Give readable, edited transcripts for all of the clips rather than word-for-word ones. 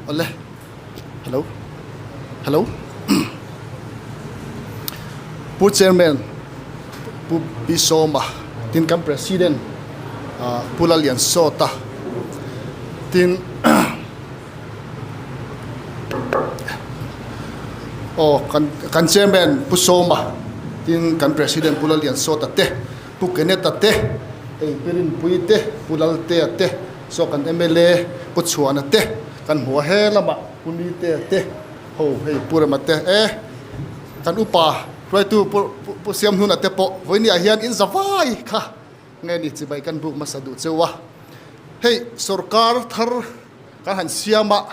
Awle. Hello. Hello. Pu Chairman Pu Pi Sawma tin kan President Pu Lalliansawta tin aw kan kan Chairman Pu Sawma tin kan President Pu Lalliansawta te Pu Kenneth-a te hei Pi Rinpuii te Pu Laltea te saw kan mla Pu Chhuana te kan hmu a he lamah Pu Nitea te ho hei Pu Rema te e kan upa hruaitu Pu Pu Siamhnuna te pawh vawinia hian in za vai kha nge ni chibai kan buk hmasa duh cheu a hei sorkar thar kan han siam a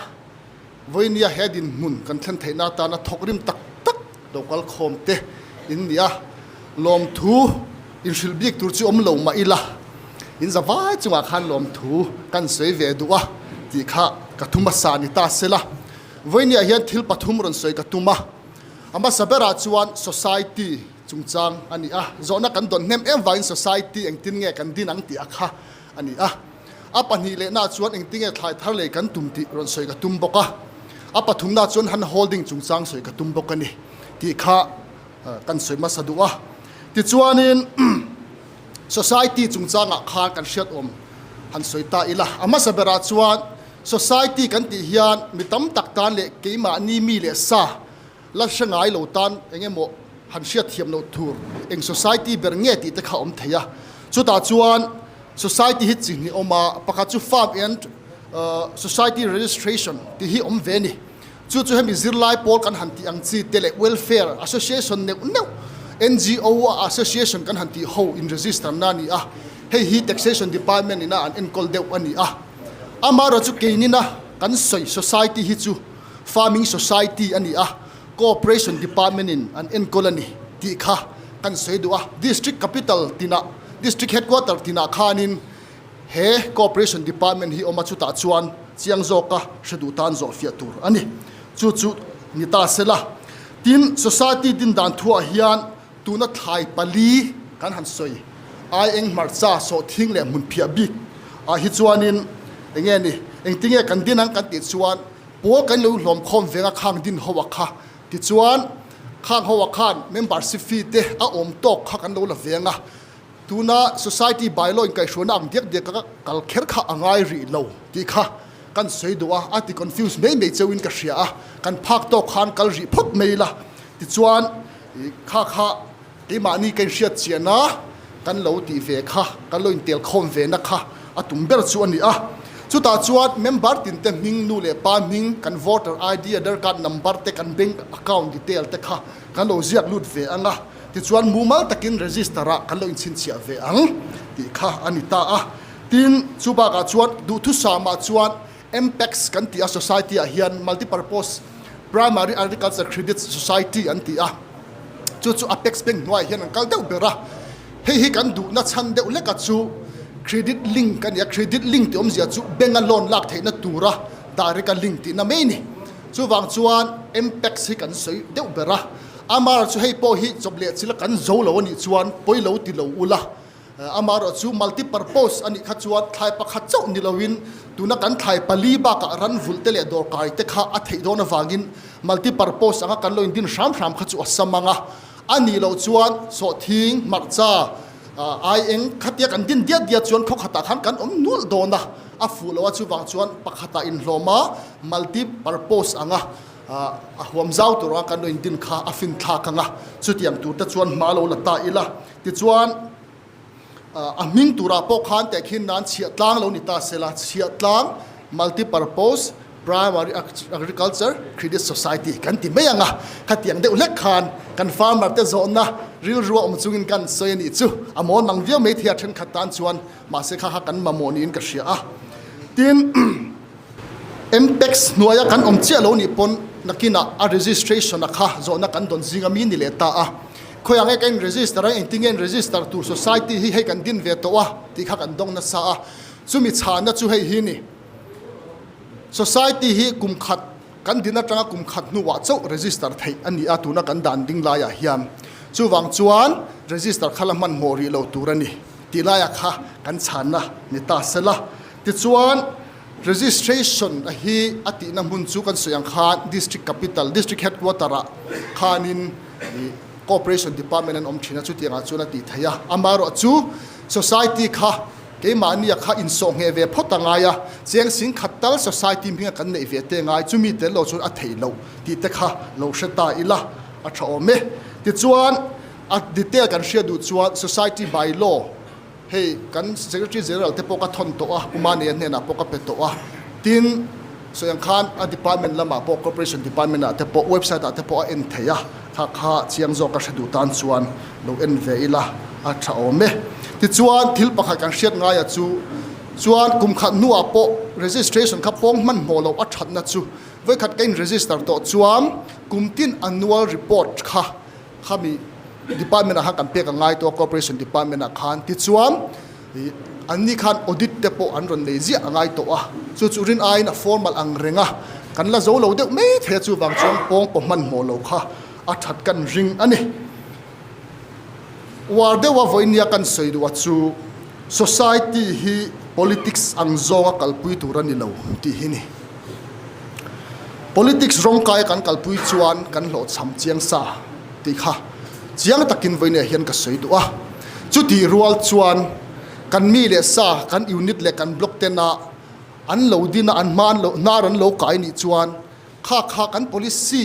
vawinia he dinhmun kan thlen theihna atana thawk rim tak tak lo kal khawm te in ni a lawmthu inhrilh bik tur chu awm lo mah ila in za vai chungah khan lawmthu kan sawi ve duh a tih kha ka thu hmasa ni ta se la vawinia hian thil pathum rawn sawi ka tum a a hmasa berah chuan society chungchang a ni a zawhna kan dawn hnem em vangin society engtin nge kan din ang tih a kha a ni a. A pahnih lehna chuan engtinge thlai thar lei kan tum tih rawn sawi ka tum bawk a, a pathumna chuan hand holding chungchang sawi ka tum bawk a ni tih kha kan sawi hmasa duh a. Tichuanin society chungchangah khan kan hriat awm han sawi ta ila, a hmasa berah chuan society kan tih hian mi tam tak tan leh keimahni mi leh sa la hre ngai lo tan eng emaw han hriat thiam loh tur eng society ber nge tih te kha a awm thei a. Chutah chuan society hi chi hnih awm a, pakhat chu farm and society registration tih hi awm ve a ni. Chu chu hemi zirlai pawl kan han tih ang chi te leh welfare association neuh neuh NGO association kan han tih ho in register na a ni a, hei hi taxation department ina an enkawl deuh a ni a. Amaherawhchu keinina kan sawi society hi chu Farming Society a ni a, Cooperation Department in an enkawl a ni tih kha kan sawi duh a. District Capital tinah, District Headquarter tinah khanin he Cooperation Department hi awm a, chutah chuan chiang zawka hre duh tan zawh fiah tur a ni. Chu chu ni ta se la. Tin, Society din dan thuah hian tuna thlai pali kan han sawi, ai eng hmarcha, sawhthing leh hmun phiah bik ah hi chuanin enge ni, engtinge kan din ang kan tih chuan Pawl kan lo hlawm khawm veng a khang din ho a kha tichuan khang ho a khan membership fee te a awm tawk kha kan lo la veng a, tuna society bylaw in kaihhruaina ang diak diak a kal kher kha a ngai rih lo tih kha kan sawi duh a, a ti confuse mai mai cheuhin ka hria a, kan phak tawk khan kal rih phawt mai ila tichuan kha kha keimahni ka inhriat chian a, kan lo tih ve kha, kan lo intel khawm ve na kha a tum ber chu a ni a. Chutah chuan member tin te hming, nu leh pa hming, kan voter ID, Aadhaar card number te, kan bank account detail te kha kan lo ziak lut ve ang a, tichuan mumal takin register ah kan lo inchhinchhiah ve ang tih kha a ni ta a. Tin, chu bakah chuan duhthusam ah chuan MPACS kan tih a society ah hian Multipurpose Primary Agriculture Credit Society an ti a, chu chu Apex Bank hnuaiah hian an kal deuh ber a, hei hi kan duhna chhan deuh hleka chu credit link a ni a, credit link tih awmzia chu bank a loan lak theihna tura direct a link tihna mai a ni. Chuvang chuan MPACS hi kan sawi deuh ber a, amah chu hei pawh hi chawp leh chila kan zo lo a nih chuan pawi lo ti lo ula, Amaherawh chu multi purpose a nih kha chuan thlai pakhat chauh ni loin tuna kan thlai pali bakah ran vulh te leh dawrkai te kha a theih dawn avangin multi purpose anga kan lo indin hram hram kha chu a sam ang a. A nih loh chuan sawhthing, hmarcha, ai eng khatia kan din diat diat chuan khaw khatah khan kan awm nual dawn a, a fuh loh a chuvang chuan pakhatah inhlawm a multi purpose anga a huam zau tur anga kan lo indin kha a fin thlak ang a, chutiang tur te chuan hma lo la ta ila. Tichuan, a hming turah pawh khan tehkhin nan chhiahtlang lo ni ta sela, Chhiahtlang Multipurpose Primary Agriculture Credit Society kan ti mai ang a, khatiang deuh hlek khan kan farmer te zawhna rilrua awm chungin kan sawi a nih chu a mawn mang viau mai thei a, thenkhat tan chuan mahse kha kha kan mamawh niin ka hria a. Tin, Mpex hnuaia kan awm chiah lo nih pawn nakinah a registration a kha zawhna kan dawn zinga mi ni leh ta a. Khawiah nge ka in register a, engtin nge in register tur society hi hei kan din ve tawh a tih kha kan dawng nasa a. Chumi chhahna chu hei hi ni. Society hi kum khat kan din atanga kum khat hnuah chauh register theih a ni a tuna kan dan ding laiah hian. Chuvang chuan register kha la hmanhmawh rih lo tur a ni tih laiah kha kan chhanna ni ta sela. Tichuan. Registration a hi a tihna hmun chu kan sawi ang khan District Capital, District Headquarter ah khanin ih Cooperation Department an awm thin a, chutiangah chuan a tih theih a. Amaherawh chu Society kha keimahnia kha insawh ngheh ve phawt a ngai a, cheng sing khat tal Society hminga kan neih ve te ngai, chumi tel lo chuan a theih loh tih te kha lo hre ta ila a tha awm e. Tichuan a detail kan hriat duh chuan Society by law, Hei kan Secretary General te pawh ka thawn tawh a, Pu Mania hnenah pawh ka pe tawh a. Tin, sawi ang khan a department lamah pawh Corporation Department ah te pawh website ah te pawh a en thei a, kha kha chiang zawk ka hre duh tan chuan lo en ve ila a tha awm e. Tichuan thil pakhat kan hriat ngaia chu chuan kum khat hnuah pawh registration kha pawng hmanhmawh loh a thatna chu vawikhat ka in register tawh chuan kum tin annual report kha Khami department ah khan kan pek a ngai tawh a, corporation department ah khan tichuan ih an ni khan audit te pawh an rawn nei ziah a ngai tawh a, chu chu rin aiin a formal ang reng a, kan la zo lo deuh mai thei a chuvang chuan pawng paw hmanhmawh lo kha a that kan ring a ni. Uar deuha vawinia kan sawi duh a chu society hi politics ang zawnga kalpui tur a ni lo tih hi ni. Politics rawngkaia kan kalpui chuan kan hlawhchham chiang sa tih kha chiang takin vawinia hian ka sawi duh a. Chutih rual chuan kan mi leh sa, kan unit leh kan block tena an lo din a, an hma an lo hnar an lo kai nih chuan kha kha kan policy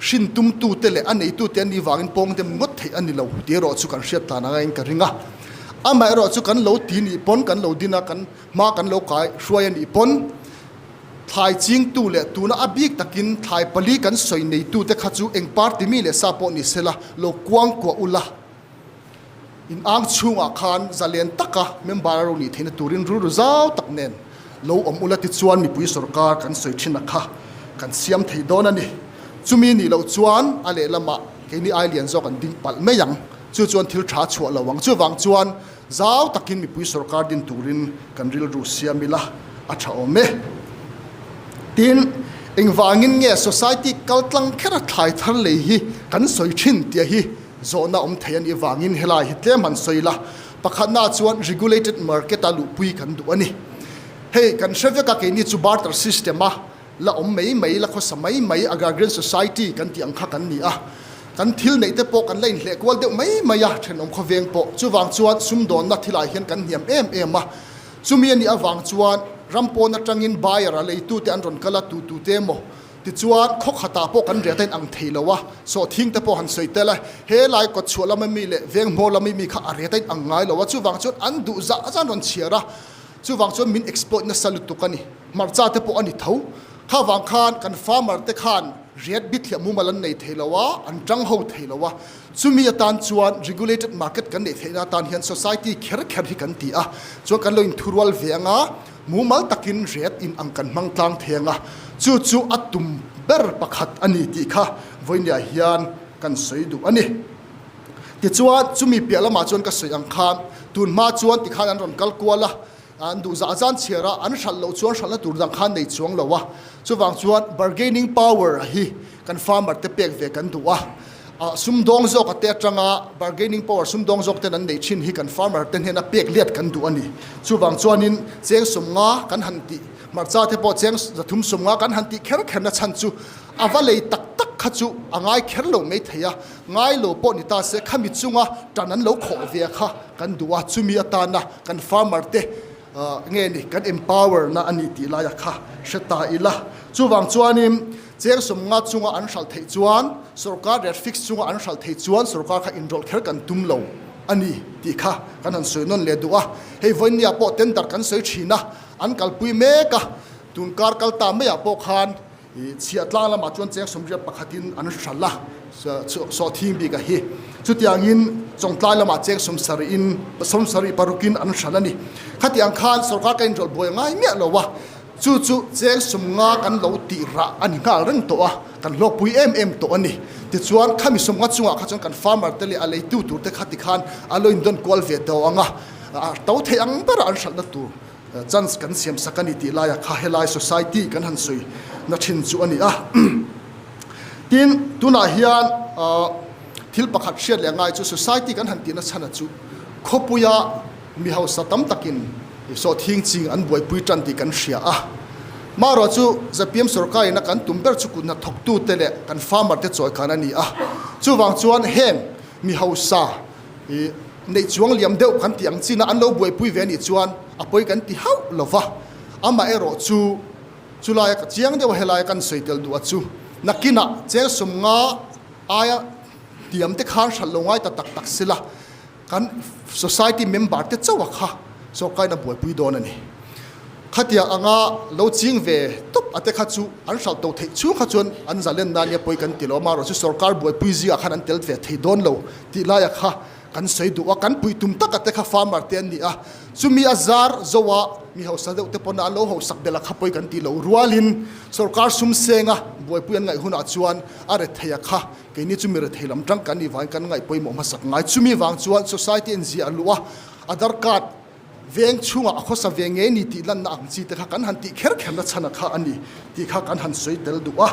hrin tumtute leh a neitute an nih vangin pawng dem ngawt theih a ni lo tih erawh chu kan hriat tlan anga in ka ring a. Amaherawh chu kan lo ti nih pawn kan lo din a, kan hma kan lo kai hruai a nih pawn, Thlai chingtu leh tuna a bik takin thlai pali kan sawi neitute kha chu eng party mi leh sa pawh ni sela lo kuang kuah ula. In ang chhungah khan zalen taka member a ro nih theihna turin rilru zau tak nen lo awm ula tichuan mipui sorkar kan sawi thin a kha kan siam thei dawn a ni. Chumi nih loh chuan a lehlamah keini ai lian zawk an ding palh mai ang. Chu chuan thil tha chhuah lo ang. Chuvang chuan Zau takin mipui sorkar din turin kan rilru siam ila a tha awm e. Tin, engvangin nge society kaltlang khera thlai thar lei hi kan sawi thin tih hi zawhna awm thei a nih vangin helai hi tlem han sawi ila. Pakhatna chuan regulated market a luhpui kan duh a ni. Hei kan hre vek a keini chu barter system a la awm mai mai, la khawsa mai mai, agrarian society kan tih ang kha kan ni a, kan thil neih te pawh kan la inhleh kual deuh mai mai a, thenawm khawveng pawh. Chuvang chuan sumdawnna thilah hian kan hniam em em a, chumi a nih avang chuan ram pawn atangin buyer a leitute an rawn kal a, tu tu te emaw tichuan khaw khatah pawh kan riat a inang thei lo a, sawhthing te pawh han sawi tel a, he lai kawtchhuah lama mi leh veng hmawr lama mi kha a riat a inang ngai lo a, chuvang chuan an duh zah zah an rawn chhiar a. Chuvang chuan min exploit nasa lutuk a ni. Hmarcha te pawh a ni tho. Kha vang khan kan farmer te khan riat bithliah mumal an nei thei lo a, an tang ho thei lo a. Chumi atan chuan regulated market kan neih theihna atan hian society kher kher hi kan ti a. Chuan kan lo inthurual ve ang a, mumal takin riat in ang kan hmang tlang thei ang a. Chu chu a tum ber pakhat a ni tih kha vawinia hian kan sawi duh a ni. Tichuan, chumi piah lamah chuan ka sawi ang khan, tun hma chuan tikhan an rawn kal kual a, an duh zah zan chhiar a, an hralh loh chuan hralhna tur dang khan nei chuang lo a. Chuvang chuan bargaining power hi kan farmer te pek ve kan duh a, sumdawng zawk a te atanga bargaining power sumdawng zawk ten an neih thin hi kan farmer te hnena pek liat kan duh a ni. Chuvang chuanin cheng sawmnga kan han tih, hmarcha te pawh cheng zathum sawmnga kan han tih kher kherna chhan chu a va lei tak tak kha chu a ngai kher lo mai thei a. Ngai lo pawh ni ta se, khami chunga tan an lo khawh ve kha kan duh a, chumi atana kan farmer te nge ni kan empower na a ni tih laia kha hre ta ila. Chuvang chuanin cheng sawmnga chunga an hralh theih chuan sorkar rate fix chunga an hralh theih chuan sorkar kha inrawlh kher kan tum lo a ni tih kha kan han sawi nawn leh duh a. Hei vawinia pawh tender kan sawi thin a, an kalpui mek a, tunkar kal ta maiah pawh khan I chhiah tlang lamah chuan cheng sawmriat pakhatin an hralh a, sawhthing bik a hi. Chutiangin Chawngtlai lamah cheng sawmsarihin, sawmsarih parukin an hralh a ni. Khatiang khan sorkar ka inrawlh buai ngai miah lo a, chu chu cheng sawmnga kan lo tih rah a ni nghal reng tawh a, kan hlawkpui em em tawh a ni. Tichuan khami sawmnga chungah kha chuan kan farmer te leh a leitu tur te kha tikhan a lo indawn kual ve tawh ang a, a to thei ang bera an hralhna tur. Chance kan siam sak a ni tih laia kha helai society kan han sawi na thin chu a ni a. Tin, tunah hian thil pakhat hriat leh ngai chu society kan han tihna chhan a chu khawpuia mi hausa tam takin sawhthing ching an buaipui tan tih kan hria a. Marawh chu ZPM sorkar ina kan tum ber chu kut hnathawktute leh kan farmer te chawikan a ni a. Chuvang chuan heng mi hausa i neih chuang liam deuh kan tih ang chin a an lo buaipui ve anih chuan a pawi kan ti hauh lo va. Amaherawh chu chulaia ka chiang deuh a helaia kan sawi tel duh a chu nakinah cheng sawmnga aia hniam te khan hralh lo ngai ta tak tak sela kan society member te chauh a kha sorkar in a buaipui dawn a ni. Khatia anga lo ching ve tawp a te kha chu an hralh to theih chhung kha chuan an zalen nan nia pawi kan ti lo a, amaherawhchu chu sorkar buaipui zingah khan an tel ve thei dawn lo tih laia kha kan sawi duh a, kan pui tum taka te kha farmer te an ni a, chumi a zar zo a mi hausa deuh te pawn an lo hausak belh a kha pawi kan tih loh rualin sorkar sum senga buaipui an ngaih hunah chuan a rethei a kha keini chu mi rethei lam tang kan nih vangin kan ngaih pawimawh hmasak ngai. Chumi vang chuan society en ziah luh a, Aadhaar card veng chhungah a khawsa ve ngei ni tih lanna ang chi te kha kan han tih kher kher na chhan a kha a ni tih kha kan han sawi tel duh a.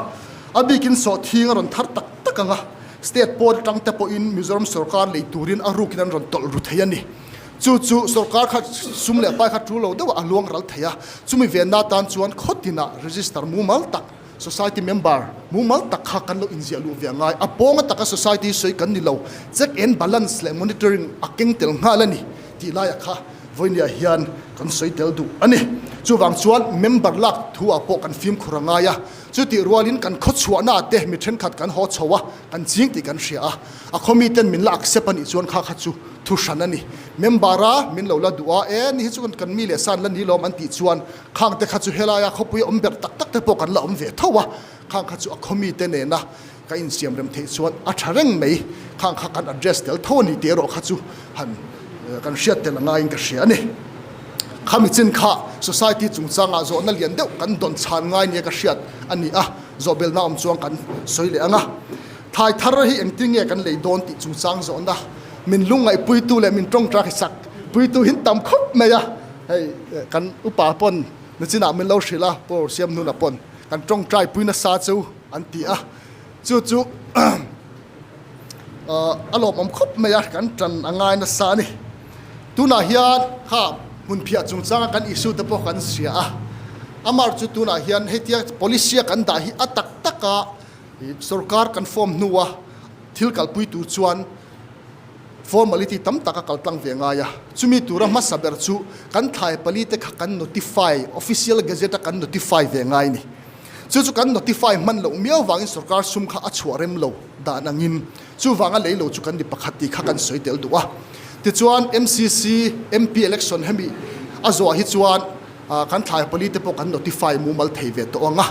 A bikin sawhthing a rawn thar tak tak ang a, state pawn atang te pawhin Mizoram sorkar lei turin a rukin an rawn tawlh ru thei a ni. Chu chu sorkar kha sum leh pai kha tul lo deuh a luang ral thei a, chumi venna atan chuan khaw tinah register mumal tak, society member mumal tak kha kan lo inziah luh ve a ngai. A pawnga taka society sawi kan ni lo, check and balance leh monitoring a keng tel nghal a ni tih laiah kha vawinia hian kan sawi tel duh a ni. Chuvang chuan member lak thu ah pawh kan fimkhur a ngai a, chutih rualin kan khawchhuahna ah te mi thenkhat kan haw chho a, kan ching tih kan hria a, a khaw miten min la accept a nih chuan kha kha chu thu hran a ni. Member a min lo la duh a, e ni hi chu kan mi leh san la ni lawm an tih chuan Khang te kha chu helaia khawpui awm ber tak tak te pawh kan la awm ve tho a, khang kha chu a khawmi te nena ka insiam rem theih chuan a tha reng mai, khang kha kan address tel tho a ni tih erawh kha chu han kan hriat tel a ngaiin ka hria a ni. Khami chin kha society chungchangah zawhna lian deuh kan dawn chhan ngai nia ka hriat a ni a, zawhbelna awm chuan kan sawi leh ang a. Thai thar hi engtin nge kan lei dawn tih chungchang zawhna min lungngaihpuitu leh min tawngtai sak puitu hin tam khawp mai a. Hei kan upa pawn nichinah min lo hrilh a, Paul Siamhnuna pawn kan tawngtai pui nasa chu an ti a, chu chu a lawmawm khawp mai a, kan tan a ngai nasa a ni. Tunah hian kha hmunphiah chungchanga kan issue te pawh kan hria a, amar chu tunah hian hetia policy a kan dah hi a tak taka sorkar kan form hnua thil kalpui tur chuan Formality tam tak a kal tlang ve ngai a, chumi tura hmasa ber chu kan thlai pali te kha kan notify, official gazette a kan notify ve ngai ni. Chu chu kan notify hman loh miau vangin sorkar sum kha a chhuah rem lo dan angin chuvanga lei lo chu kan ni pakhat tih kha kan sawi tel duh a. Tichuan MCC MP election hemi a zawh hi chuan Kan thlai pali te pawh kan notify mumal thei ve tawh ang a,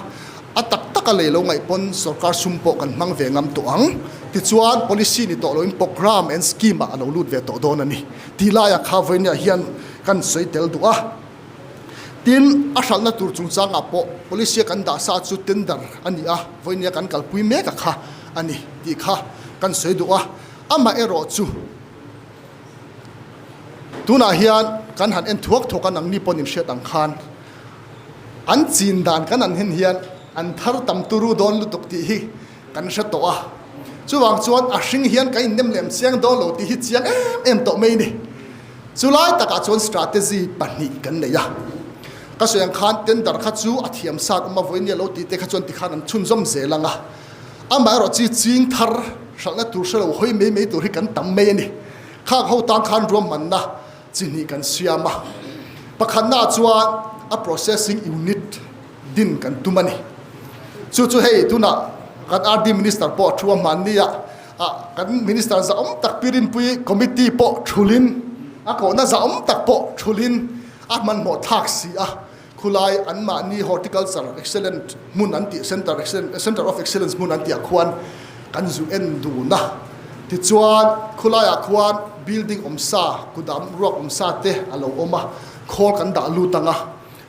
a tak tak a lei lo ngaih pawn sorkar sum pawh kan hmang ve ngam tawh ang. Tichuan policy ni tawh loin programme and scheme ah a lo lut ve tawh dawn a ni tih laiah kha vawinia hian kan sawi tel duh a. Tin, a hralhna tur chungchangah pawh policy a kan dah sa chu tender a ni a, vawinia kan kalpui mek a kha a ni tih kha kan sawi duh a. Amaherawh chu. Tunah hian kan han en thuak thuak a, nangni pawhin hriat ang khan an chin dan kan han en hian an thar tam turu dawn lutuk tih hi kan hre tawh a. Chuvang chuan a hring hian kan innem lem chiang dawn lo tih hi chiang em em tawh mai a ni. Chulai takah chuan strategy pahnih kan nei a. Ka sawi ang khan tender kha chu a thiam sat awm a, vawiin nia lo tih te kha chuan tikhan an chhunzawm zel ang a. Amaherawh chi ching thar hralhna tur hre lo hawi mai mai tur hi kan tam mai a ni. Khak ho tan khan ruahmanna chi hnih kan siam a. Pakhatnaah chuan a processing unit din kan tum a ni. Chu chu hei tunah kan RD Minister pawh a thu a hmanni a, kan Minister zahawm tak Pi Rinpuii committee pawh thulin a kohna zahawm tak pawh thulin a hmanhmawh thlak si a. Khulai anmahni Horticulture Excellent hmun an tih Center Center of Excellence hmun an tihah khuan kan zu en dun a. Tichuan khulaiah khuan building awm sa, kudam ruak awm sa te a lo awm a, khawl kan dah lut ang a.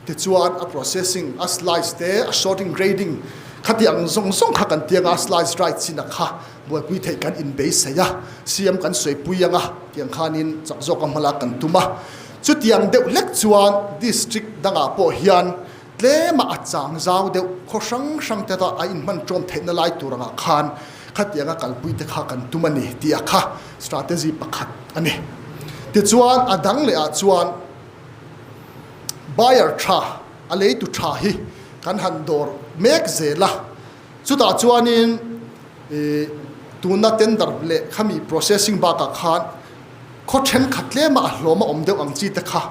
Tichuan a processing, a slice te, a sorting, grading khati ang zawng zawng kha kan tiang a, slice right chin a kha buaipui theih kan inbeisei a, CM kan sawipui ang a, tiang khanin chak zawka hmalak kan tum a. Chutiang deuh hlek chuan district dangah pawh hian tlema a chang zau deuh khaw hrang hrang te a inhman ṭawm theihna lai tur angah khan khatianga kalpui te kha kan tum a ni tih a kha strategy pakhat a ni. Tichuan a dang lehah chuan buyer tha, a leitu tha hi. kan han dawr mek zel a. Chutah chuanin ih tuna tender leh khami processing bakah khan khaw thenkhat tlema a hlawm a awm deuh ang chi te kha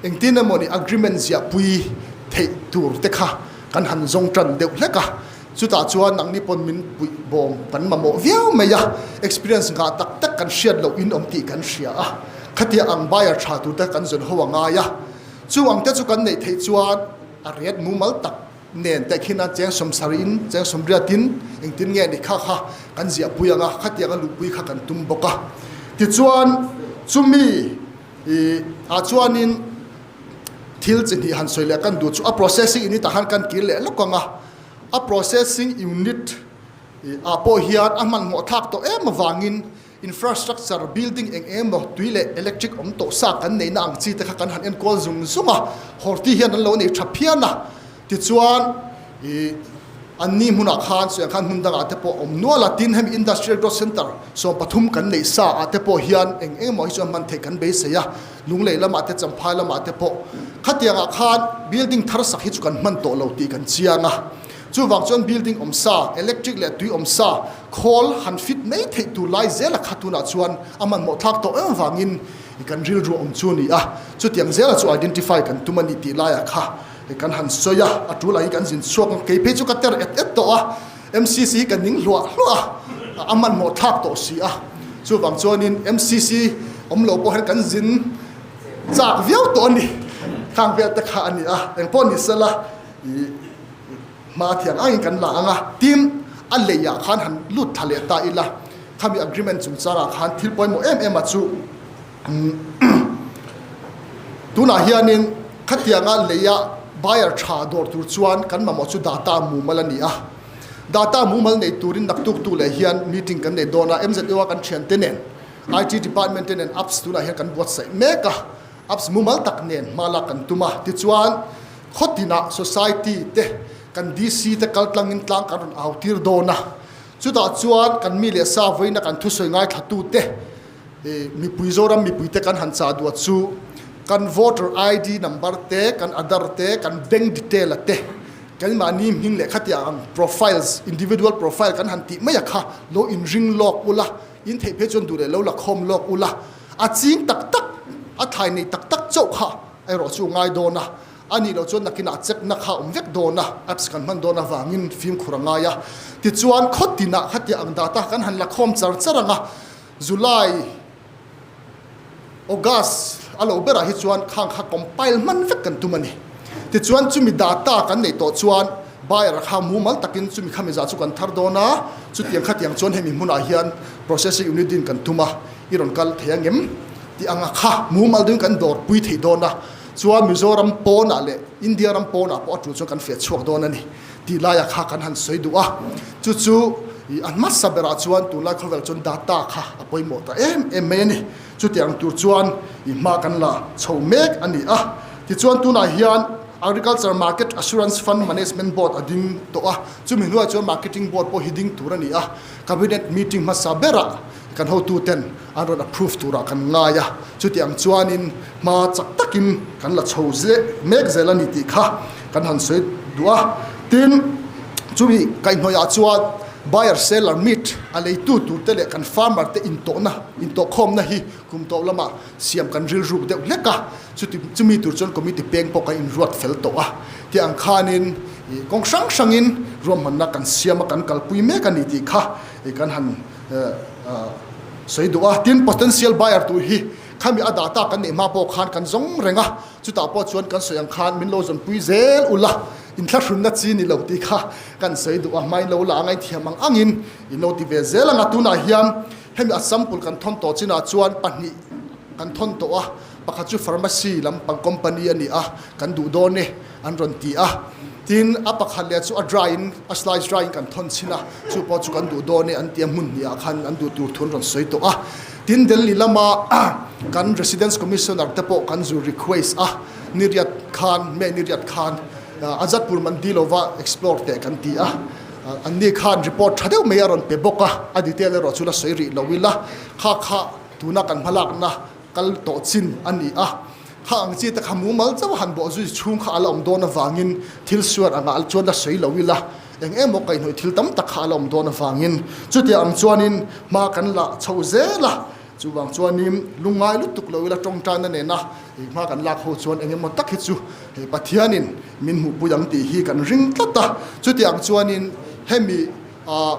engtin emawni agreement ziahpui theih tur te kha kan han zawng tan deuh hlek a. Chutah chuan nangni pawn min puih bawm kan mamawh viau mai a, experience ngah tak tak kan hriat loh in awm tih kan hria a, khatia ang buyer tha tur te kan zawn ho a ngai a. Chu ang te chu kan neih theih chuan a ret mumal tak nen te khin a cheng sawmsarih in cheng sawmriat in engtin nge ni kha kha kan ziahpui ang a, khatiang a luhpui kha kan tum bawk a. Tichuan chumi ih ah chuanin thil chi hnih han sawi leh kan duh chu a processing unit ah khan kan kir leh lawk ang a, a processing unit ih ah pawh hian a hmanhmawh thlak tawh em avangin Infrastructure building eng emaw tui leh electric awm tawh sa kan neihna ang chi te kha kan han enkawl zung zung a, Horti hian an lo nei tha phian a, tichuan ih an ni hmunah khan sawi ang khan hmun dangah te pawh awm nual a, tin hemi Industrial Growth Centre 13 kan neih sa ah te pawh hian eng eng emaw hi chuan hman theih kan beisei a, Lunglei lamah te Champhai lamah te pawh khatiangah khan building thar sak hi chu kan hman tawh lo tih kan chiang a. Chuvang chuan building awm sa, electric leh tui awm sa, khawl han fit mai theih tur lai zela kha tunah chuan a hmanhmawh thlak tawh em vangin kan rilru awm chu a ni a. Chutiang zela chu identify kan tum a ni tih laiah kha kan han sawi a, a tul ang hi kan zin chhuak ang. Kei phei chu ka ter et et tawh a, MCC hi ka ning hluah hluah a, a hmanhmawh thlak tawh si a. Chuvang chuanin MCC awm lo pawh hian kan zin chak viau tawh a ni. Khang vel te kha a ni a, engpawh ni sela ih. Hma thiang angin kan la ang a, tin a leiah khan han lut thla leh ta ila, khami agreement chungchangah khan thil pawimawh em em a chu tunah hianin khatianga leia buyer tha dawr tur chuan kan mamawh chu data mumal a ni a, data mumal nei turin naktuk tu leh hian meeting kan nei dawn a, MZU a kan thiante nen IT department te nen apps tunah hian kan buatsaih mek a. Apps mumal tak nen hma lak kan tum a, tichuan khawtinah society te kan DC te kal tlangin tlang kan rawn au tir dawn a, chutah chuan kan mi leh sa vawiina kan thusawi ngaithlatu te mipui Zoram mipui te kan han chah duah chu kan voter ID number te, kan Aadhar te, kan bank detail a te, keimahni hming leh khatiang ang profiles, individual profile kan han tih mai a kha lo inring lawk ula, in theih phei chuan duh leh lo la khawm lawk ula. A ching tak tak, a thlai nei tak tak chauh kha erawh chu ngai dawn a, a nih loh chuan nakinah check na kha a awm vek dawn a, apps kan hman dawn avangin fimkhur a ngai a. Tichuan khaw tinah khatia ang data kan han la khawm char char ang a, July, August a lo berah hi chuan khang kha compile hman vek kan tum a ni. Tichuan chumi data kan neih tawh chuan buyer kha mumal takin chumi khami zah chu kan thar dawn a, chutiang khatiang chuan hemi hmunah hian processing unit din kan tum a. I rawn kal thei angem tih anga kha mumal deuhin kan dawr pui thei dawn a, chuan Mizoram pawnah leh India ram pawnah pawh a tul chuan kan fiah chhuak dawn a ni tih laiah kha kan han sawi duh a, chu chu ih a hmasa berah chuan tunlai khawvel chuan data kha a pawimawh ta em em mai a ni, chutiang tur chuan ih hma kan la chho mek a ni a, tichuan tunah hian Agriculture Market Assurance Fund Management Board a ding tawh a, chumi hnuaiah chuan Marketing Board pawh hi ding tur a ni a, Cabinet meeting hmasa berah Kan hotuten an rawn approve turah kan ngai a, chuti ang chuanin hma chak takin kan la chho mek zel a ni tih kha kan han sawi duh a. Tin, chumi kaihhnawihah chuan buyer seller meet a leitu turte leh kan farmer te intawhna, intawhkhawmna hi kum tawh lamah siam kan rilruk deuh hlek a, chuti chumi tur chuan committee peng pawh kan inruat fel tawh a. Ti ang khanin kawng hrang hrangin ruahmanna kan siam a, kan kalpui mek a ni tih kha kan han sawi duh a, tin potential buyer tur hi khami a data kan neih hma pawh khan kan zawng reng a, chutah pawh chuan kan sawi ang khan min lo zawnpui zel ula, inthlahrunna chi ni lo tih kha kan sawi duh a, hmain lo la a ngaithiam ang angin in lo ti ve zel ang a, tunah hian hemi a sample kan thawn tawh chinah chuan pahnih kan thawn tawh a, pakhat chu pharmacy lampang company a ni a, kan duh dawn e an rawn ti a. Tin, a pakhat leh chu a dry in, a slice dry in kan thawn chhin a, chu pawh chu kan duh dawn e an ti a, hmun hnih ah khan an duh tur thu an rawn sawi tawh a. Tin, Delhi lama kan Residence Commissioner te pawh kan zu request a, niriat khan, May niriat khan Azadpur Mandi lova explore teh kan ti a, anni khan report tha deuh mai a rawn pe bawk a, a detail erawh chu la sawi rih lo ila, kha kha tuna kan hmalakna kal tawh chin a ni a. Kha ang chi te kha mumal chauh han bawh zui chhung kha a la awm dawn avangin thil suar angah chuan la sawi lo ila, eng emaw kaihhnawih thil tam tak kha a la awm dawn avangin chutiang ang chuanin hma kan la chho zel a. Chuvang chuanin lungngai lutuk lo ila tawngtaina nena hma kan lak ho chuan eng emaw tak hi chu hei Pathianin min hmuhpui ang tih hi kan ring tlat a. Chutiang chuanin hemi ah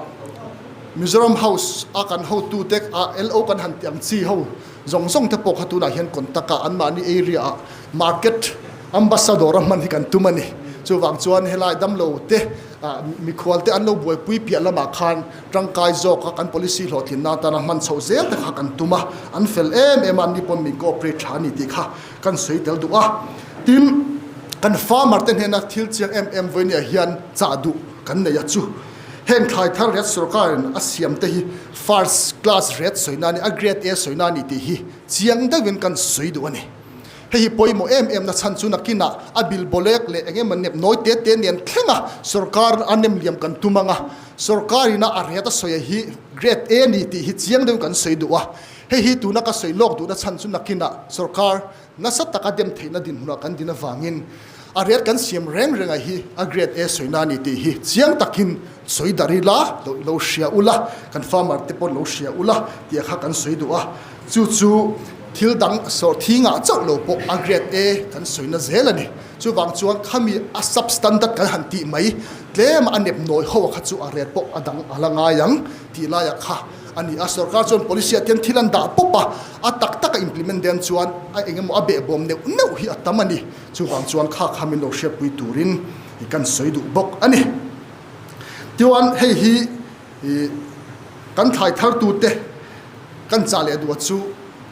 Mizoram House a kan hotute ah LO kan han tih ang chi ho zawng zawng te pawh kha tunah hian contact ah anmahni area ah market ambassador a hman hi kan tum a ni. Chuvang chuan helai damlo te ah mikhual te an lo buaipui piah lamah khan tangkai zawk a kan policy hlawhtlinna atana hman chhoh zel te kha kan tum a, an fel em em a, anni pawn min cooperate tha a ni tih kha kan sawi tel duh a. Tin, kan farmer te hnena thil chiang em em vawinia hian chah duh kan nei a chu. Heng thlai thar ret sorkarin a siam te hi first class ret sawina a ni, a grade A sawina a ni tih hi chiang deuhin kan sawi duh a ni. Hei hi pawimawh em em na chhan chu nakinah a bil bawlek leh eng emaw nep nawi te te nen thlenga sorkar a nem liam kan tum ang a, sorkarin a a ret a sawi hi grade A ni tih hi chiang deuhin kan sawi duh a. Hei hi tuna ka sawi lawk duhna chhan chu nakinah sorkar nasa taka dem theihna dinhmunah kan din avangin a ret kan siam reng renga hi a grade A sawina a ni tih hi chiang takin sawi darh ila, lo hria ula, kan farmer te pawh lo hria ula tih kha kan sawi duh a. Chu chu thil dang sawr thingah chauh lo pawh a grade A kan sawina zel a ni. Chuvang chuan khami a sub-standard kan han tih mai tlem a nep nawi ho a kha chu a rate pawh a dang a la ngai ang tih laiah kha a ni a. Sorkar chuan policy ah tian thil an dah pawp a, a tak taka implement den chuan a eng emaw a behbawm neuh neuh hi a tam a ni. Chuvang chuan kha kha min lo hriatpui turin kan sawi duh bawk a ni. Tichuan hei hi kan thlai thartute kan chah leh duh chu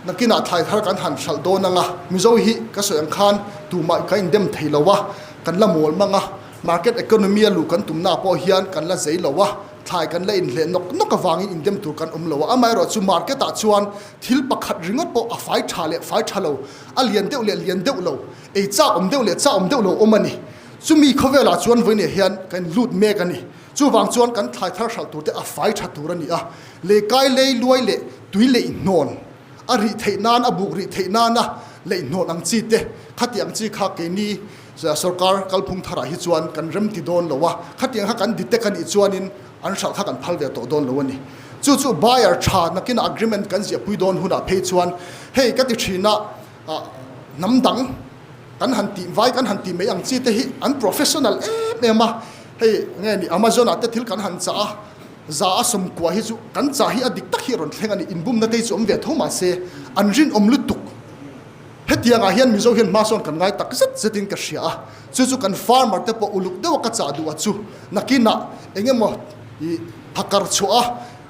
nakinah thlai thar kan han hralh dawn ang a, Mizo hi ka sawi ang khan tumah kan indem thei lo a, kan la mawl mang a, market economy a luh kan tumna pawh hian kan la zei lo a, thlai kan la inhleh nawk nawk avangin indem tur kan awm lo a, amaherawh chu market ah chuan thil pakhat ringawt pawh a fai tha leh fai tha lo, a lian deuh leh lian deuh lo, ei chak awm deuh leh chak awm deuh lo awm a ni. Chumi khawvelah chuan vawiinah hian kan lut mek a ni. Chuvang chuan kan thlai thar hralh turte a fai tha tur a ni a, lehkai lei luai leh tui leihnawn a rih theih nan, a buk rih theih nana leihnawn ang chi te, khati ang chi kha keini sorkar kalphung tharah hi chuan kan rem ti dawn lo a, khatiang kha kan detect a nih chuanin an hralh kha kan phal ve tawh dawn lo a ni. Chu chu buyer tha nakinah agreement kan ziahpui dawn hunah phei chuan hei ka ti thin a, hnam dang kan han tih vai kan han tih mai ang chi te hi an professional em em a, hei nge ni Amazon ah te thil kan han chah a, za a sawmkua hi chu kan chah hi a dik tak hi a rawn thleng a ni, inbumna te hi chu awm ve tho mahse an rinawm lutuk. Hetiang ah hian Mizo hian hma sawn kan ngai tak zet zet in ka hria a, chu chu kan farmer te pawh uluk deuh a ka chah duh a chu nakinah eng emaw ih phakar chhuah a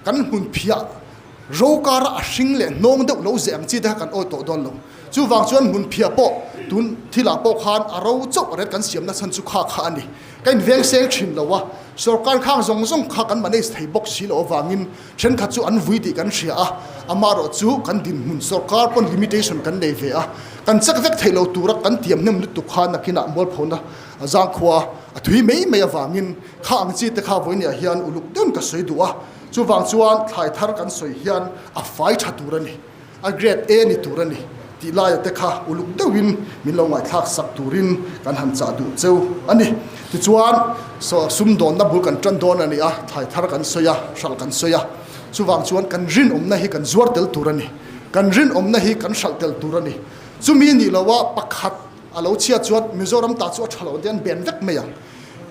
kan hmun phiah Rokara a hring leh hnawng deuh lo zeh ang chi te kha kan awi tawh dawn lo. Chuvang chuan hmunphiah pawh tun thilah pawh khan a ro chauh ret kan siamna chhan chu kha kha a ni. Ka inveng seng thin lo a, sorkar khang zawng zawng kha kan manage thei bawk si loh avangin thenkhat chu an vui tih kan hria a, amaherawh chu kan dinhmun sorkar pawn limitation kan nei ve a, kan check vek theih lo tura kan tiam hnem lutuk kha nakinah mualphona zangkhua a thui mai mai avangin kha ang chi te kha vawinia hian uluk deuhin ka sawi duh a. Chuvang chuan thlai thar kan sawi hian a fai tha tur a ni, a grade A ni tur a ni tih laia te kha uluk deuhin min lo ngaihthlak sak turin kan han chah duh cheu a ni. Tichuan sumdawnna bul kan tan dawn a ni a, thlai thar kan sawi a, hralh kan sawi a, chuvang chuan kan rinawmna hi kan zuar tel tur a ni, kan rinawmna hi kan hralh tel tur a ni. Chumi nih loha pakhat a lo chhiat chuan Mizoram ta chu a tha lo ang te an ben vek mai ang.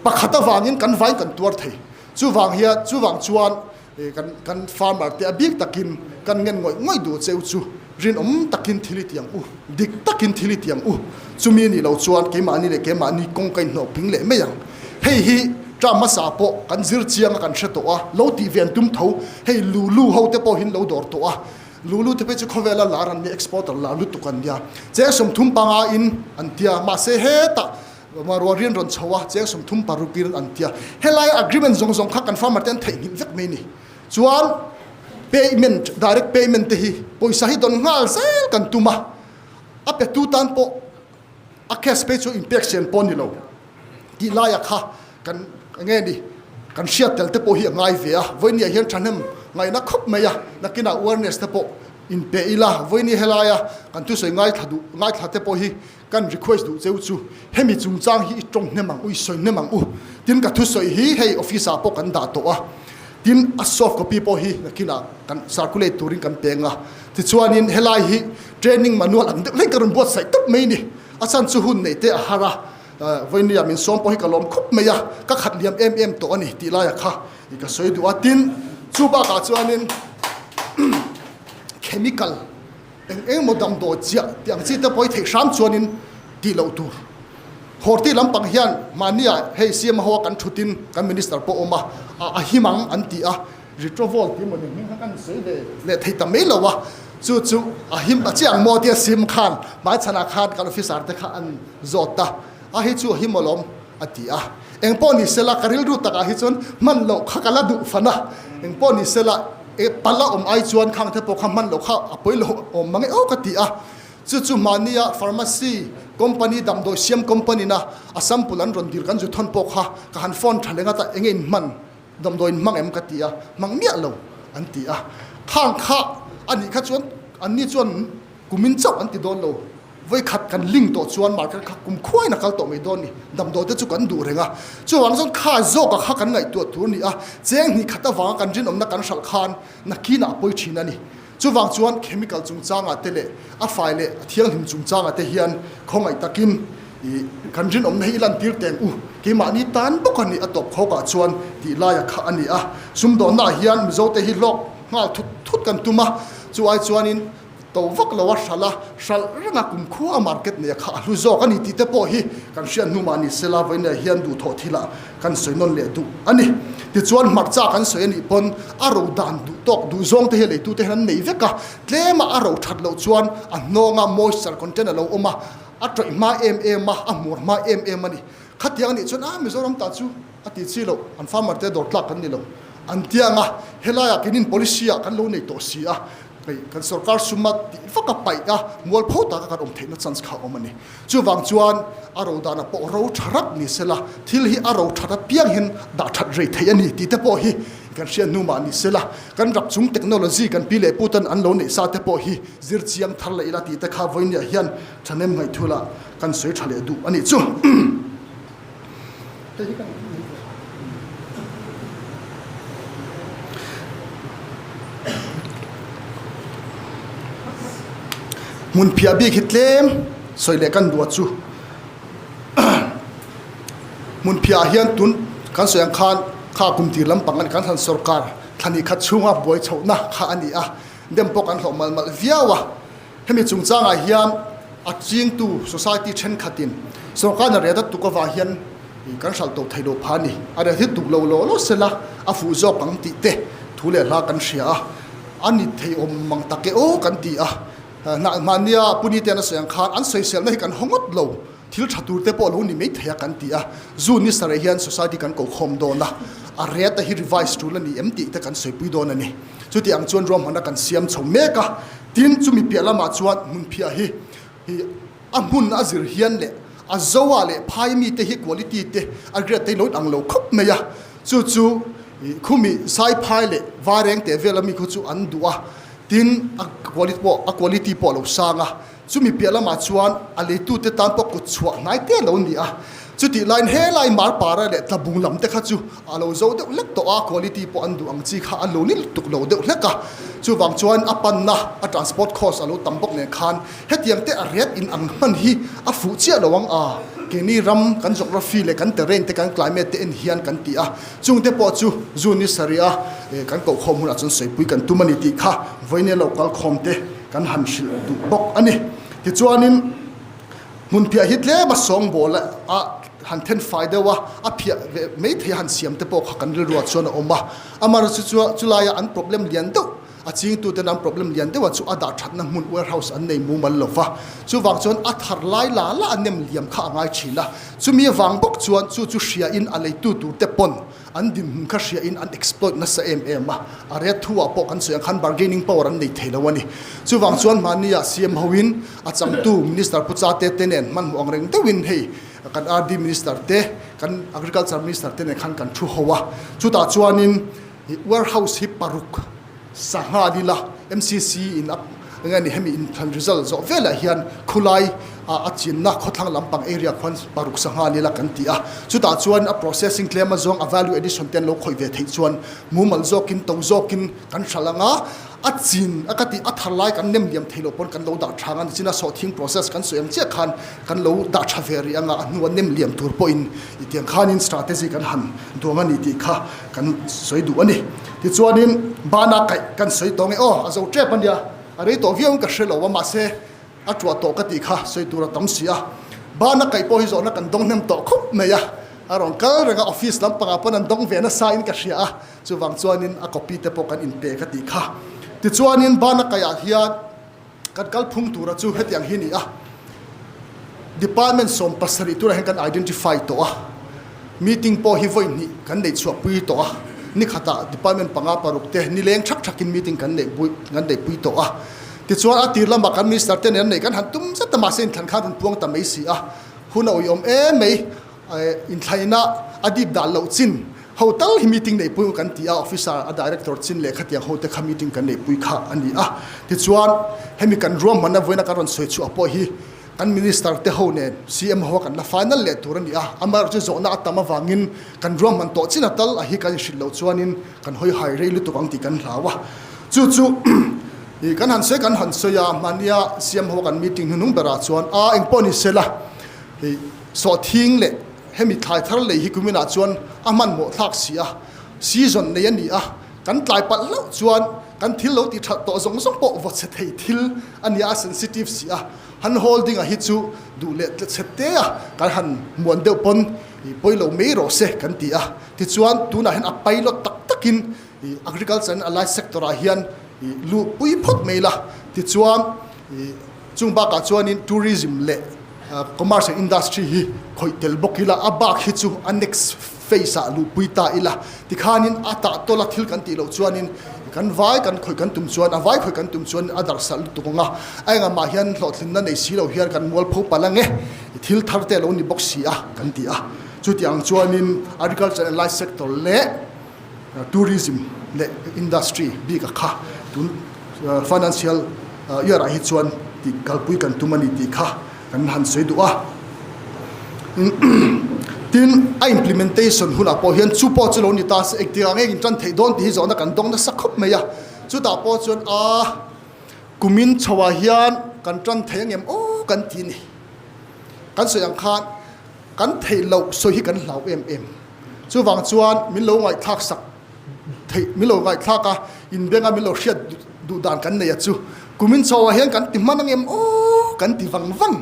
Pakhat avangin kan vain kan tuar thei. Chuvang hian, chuvang chuan kan kan farmer te a bik takin kan ngen ngawih ngawih duh cheu chu rinawm takin thil i ti ang u, dik takin thil i ti ang u. Chumi nih loh chuan keimahni leh keimahni kawng ka inhnawh ping leh mai ang. Hei hi term hmasa pawh kan zir chiang a kan hre tawh a, lo tih ve an tum tho. Hei Lulu ho te pawhin lo dawr tawh a, Lulu te phei chu khawvela lar an nia, exporter lar lutuk an nia. Cheng 35 in an tia, mahse hetah Ruah rian rawn chho a, cheng 36 in an ti a. Helai agreement zawng zawng kha kan farmer te an theihnghilh vek mai ni. Chuan payment, direct payment te hi pawisa hi dawn nghal zel kan tum a. A petu tan pawh a cash pay chu inpek sian pawh a ni lo tih laia kha kan nge ni kan hriat tel te pawh hi a ngai ve a. Vawinia hian thahnem ngaihna khawp mai a, nakinah awareness te pawh. In pe ila, vawiini helaia kan thusawi ngaithla duh ngaithla te pawh hi kan request duh cheu chu hemi chungchang hi i tawng hnem ang u, i sawi hnem ang u. Tin ka thusawi hi hei office ah pawh kan dah tawh a, tin a soft copy pawh hi nakinah kan circulate turin kan peng a. Tichuanin helai hi training manual ang deuh hlek ka rawn buatsaih tawp mai ni. A chhan chu hun neih te a har a, vawiini ah min sawm pawh hi ka lawm khawp mai a, ka khat liam em em tawh a ni tih laiah kha ka sawi duh a. Tin chu bakah chuanin chemical Eng eng maw damdawi chiah tih ang chi te pawh hi theih hram chuanin tih loh tur. Horti lampang hian mahnia hei CM ho a kan thutin kan Minister pawh awm a, a him ang an ti a, Retrovol tih emaw ni hming kha kan sawi ve leh thei ta mai lo a, chu chu a him a chiang maw tia CM khan hmaichhanah khan kan officer te kha an zawt a, a hei chu a him alawm a ti a. Eng pawh ni sela ka rilru takah hi chuan hman loh kha ka la duh fan a, eng pawh ni sela E pal a awm ai chuan khang te pawh kha hman loh kha a pawi lo awm mang e aw ka ti a. Chu chu mahnia pharmacy company damdawi siam company na a sample an rawn dil kan zu thawn pawh kha ka han phone tha leh ngat a enge in hman damdawi in hmang em ka ti a hmang miah lo an ti a. Khang kha a nih kha chuan an ni chuan kumin chauh an ti dawn lo. Vawikhat kan ling tawh chuan market kha kum khuaiin a kal tawh mai dawn ni. Damdawi te chu kan duh reng a. Chuvang chuan kha zawka kha kan ngaihtuah tur ni a, cheng hnih khat avanga kan rinawmna kan hralh khan nakinah a pawi thin a ni. Chuvang chuan chemical chungchangah te leh a fai leh a thianghlim chungchangah te hian khawngaih takin i kan rinawmna hi i lantir teng u. Keimahni tan bawk a ni a tawp khawkah chuan tih laia kha a ni a. Sumdawnnaah hian Mizote hi hlawk nghal thut thut kan tum a, chu ai chuanin To vak lo a hralh a, hralh reng a kumkhua a market nei a kha a hlu zawk a ni tih te pawh hi kan hriat hnu mah ni sela vawiin hian duhthawh thilah kan sawi nawn leh duh a ni. Tichuan hmarcha kan sawi a nih pawn a ro dan duh tawk duh zawng te hi leitu te hian an nei vek a, tlema a ro that loh chuan a hnawnga moisture content a lo awm a, a tawih hma em em a, a hmur hma em em a ni. Khatiang a nih chuan a Mizoram ta chu a ti chi loh, an farmer te dawr tlak kan ni lo an ti ang a, helaiah keinin policy ah kan lo nei tawh si a, Hei kan sorkar suma tih vak a paih a, mualpho taka kan awm theihna chance kha a awm a ni. Chuvang chuan a ro danah pawh ro tha rat ni sela, thil hi a ro that apiang hian dah that rei theih a ni tih te pawh hi kan hriat hnu mah ni sela, kan rap chung technology kan pi leh pu ten an lo neih sa te pawh hi zir chiang thar leh ila tih te kha vawinia hian thahnem ngaihthula kan sawi tha leh duh a nih chu. Hmun phiah bik hi tlem sawi leh kan duh a chu hmun phiah ah hian tun kan sawi ang khan kha kum tir lampang a ni kan han sorkar thla ni khat chhunga buai chhohna kha a ni a dem pawh kan hlawh malh malh viau a. Hemi chungchangah hian a chingtu society thenkhatin sorkar a riat a tuk avang hian kan hralh tawh thei lo pha a ni. A riat hi tuk lo law law sela a fuh zawk ang tih te thu leh hla kan hria a, a ni thei awm mang tak e aw kan ti a. Hnahmahnia Puni te an a sawi ang khan an sawiselna hi kan haw ngawt lo. Thil tha tur te pawh lo ni mai thei a kan ti a, June ni sareh hian society kan ko khawm dawn a, a rate hi revise tul a ni em tih te kan sawipui dawn a ni. Chuti ang chuan ruahmanna kan siam chho mek a, tin chumi piah lamah chuan hmunphiah hi hi a hmun a zir hian leh a zoa leh phai mite hi quality te a grade te hi lo inang lo khawp mai a, chu chu khumi saiphai leh vaireng teh vel ami khu chu an duh a, tin a quality pawh a quality pawh a lo sang a. Chumi piah lamah chuan a leitute tan pawh kut chhuah hnai te a lo ni a. Chutih laiin helai Marpara leh Tlabung lam te kha chu a lo zo deuh hlek tawh a, quality pawh an duh ang chi kha a lo ni lutuk lo deuh hlek a. Chuvang chuan a panna, a transport cost a lo tam bawk nen khan hetiang te a rate in ang hman hi a fuh chiah lo ang a, keini ram kan geography leh kan terrain te kan climate te en hian kan ti a. Chungte pawh chu June ni sarih a kan kohkhawm hunah chuan sawipui kan tum a ni tih kha vawiin lo kalkhawm te Kan han hrilh duh bawk a ni. Tichuanin hmunphiah hi tlem a sawngbawl a han then fai deuh a, a phiah ve mai thei a han siam te pawh kha kan rilruah chuan a awm a. Amaherawhchu chu chulaia an problem lian deuh, a chingtuten an problem lian deuh a chu a dah thatna hmun warehouse an nei mumal lo va. Chuvang chuan a thar lai la la a nem liam kha a ngai thin a. Chumi avang bawk chuan chu chu hriain a leitu tur te pawn An dinhmun kha hria in an exploit nasa em em a, a ret thu ah pawh kan sawi ang khan bargaining power an nei thei lo a ni. Chuvang chuan mahni ah CM ho in a changtu Minister Pu Chate te nen hmanhmawh ang reng deuh in hei kan RD Minister te, kan Agriculture Minister te nen khan kan thu ho a. Chutah chuan in warehouse hi paruk sangha nila MCC in a. Enge ni hemi inthlan result zawh velah hian khulai a chinna khawthlang lampang area khuan paruk sangha nila kan ti a. Chutah chuan a processing tlem azawng a value addition te an lo khawih ve theih chuan mumal zawkin to zawkin kan hralh ang a, a chin a ka tih a thar lai kan nem liam thei lo pawn kan lo dah tha ang a ni chin a sawhthing process kan sawi ang chiah khan kan lo dah tha ve rih ang a, a hnua nem liam tur pawhin i tiang khanin strategy kan han duang a ni tih kha kan sawi duh a ni. Tichuanin bana kaih kan sawi tawh nge aw a zo tep a nia a rei tawh viau in ka hre lo a mahse a tuah tawh ka tih kha sawi tur a tam si a, bana kaih pawh hi zawhna kan dawng hnem tawh khup mai a, a rawn kal reng a office lampangah pawn an dawng ve nasa in ka hria a. Chuvang chuanin a copy te pawh kan inpe ka tih kha. Tichuanin bana kaihah hian kan kalphung tura chu hetiang hi ni a, Department 17 turah hian kan identify tawh a, meeting pawh hi vawi hnih kan neih chhuah pui tawh a, ni khatah department panga paruk te nileng thak thakin meeting kan neih pui kan neih pui tawh a. Tichuan a tir lamah kan minister te nen an neih kan han tum zet a mahse inthlan khan rawn puang ta mai si a, hun a uiawm em mai. Inthlaina a dip dah loh chin ho tal hi meeting neihpui kan ti a, officer a director chin leh khatiang ho te kha meeting kan neihpui kha a ni a. Tichuan hemi kan ruahmanna vawiina kan rawn sawi chhuah pawh hi kan minister te ho nen CM ho a kan la final leh tur a ni a, amaherawhchu chu zawhna a tam avangin kan ruahman tawh chin a tal a hi kan inhrilh loh chuanin kan hawi hai rei lutuk ang tih kan hlau a. Chu chu kan han sawi kan han sawi a, mahnia CM ho a kan meeting hnuhnung berah chuan a engpawh ni sela hei Sawhthing leh hemi thlai thar lei hi kuminah chuan a hmanhmawh thlak si a, season nei a ni a, kan tlai palh hlauh chuan kan thil lo ti that tawh zawng zawng pawh vaw chhe thei thil a nia, a sensitive si a, han holding a hi chu duh leh tle chhe te a, kan han muan deuh pawn i pawi lo mai rawh se kan ti a, tichuan tunah hian a pilot tak takin i agriculture and allied sector ah hian i luh pui phawt mai la, tichuan i chung bakah chuanin tourism leh Commerce and Industry hi khawih tel bawk ila, a bak hi chu a next phase ah luhpui ta ila. Tikhanin a tah tawla thil kan tih loh chuanin kan vai kan khawih kan tum chuan, a vai khawih kan tum chuan a darhsal lutuk ang a, a engah mah hian hlawhtlinna nei si lo hian kan mualpho palh ang e, thil thar te a lo ni bawk si a kan ti a. Chutiang chuanin Agriculture and Life Sector leh Tourism leh Industry bik a kha tun Financial year ah hi chuan tih kalpui kan tum a ni tih kha kan han sawi duh a. Tin, a implementation hunah pawh hian chu pawh chu lo ni ta se engtikah nge in tan theih dawn tih hi zawhna kan dawng nasa khawp mai a. Chutah pawh chuan a kumin chhoah hian kan tan thei angem aw kan ti a ni. Kan sawi ang khan kan theih loh sawi hi kan hlau em em. Chuvang chuan min lo ngaihthlak sak theih, min lo ngaihthlak a, inbenga min lo hriat duh dan kan nei a chu. Kumin chhoah hian kan ti hman angem aw kan ti vang vang